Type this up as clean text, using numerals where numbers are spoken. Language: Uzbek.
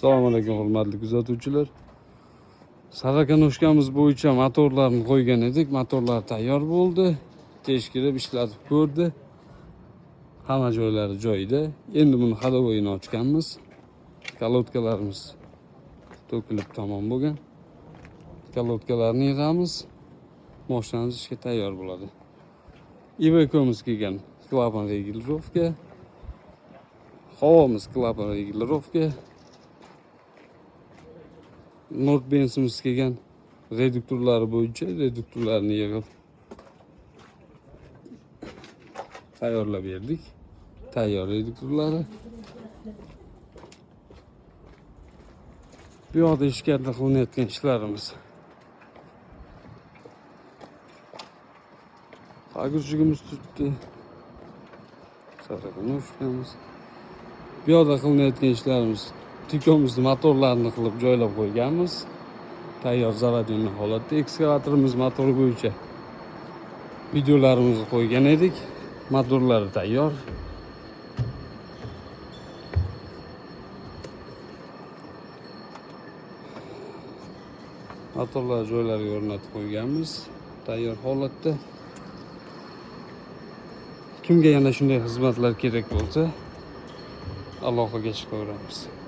Assalomu alaykum, hurmatli kuzatuvchilar. Sarakonoshkamiz bo'yicha motorlarni qo'ygan edik. Motorlar tayyor bo'ldi. Tekshirib ishlatib ko'rdi. Hamma joylari joyida. Endi buni ходовойini ochganmiz. Kolodkalarimiz to'kilib tamom bo'lgan. Kolodkalarni yig'amiz. Mashinamiz ishga tayyor bo'ladi. Iveco'miz kelgan. Klapan регулировка. Havomiz klapan регулировка. Nord benzimiz kelgan. Reduktorlari bo'yicha reduktorlarni yig'ib tayyorlab berdik. Tayyor reduktorlari. Bu yoqda ichkarida qilinayotgan ishlarimiz. Pogruzichimiz turibdi. Sarakonoshkamiz. Bu yoqda qilinayotgan ishlarimiz Tikomizni motorlarini qilib joylab qo'yganmiz. Tayyor заводной holatda ekskavatorimiz motori bo'yicha videolarimizni qo'ygan edik. Motorlari tayyor. Motorlar joylariga o'rnatib qo'yganmiz. Tayyor holatda. Kimga yana shunday xizmatlar kerak bo'lsa, aloqaga chiqaveramiz.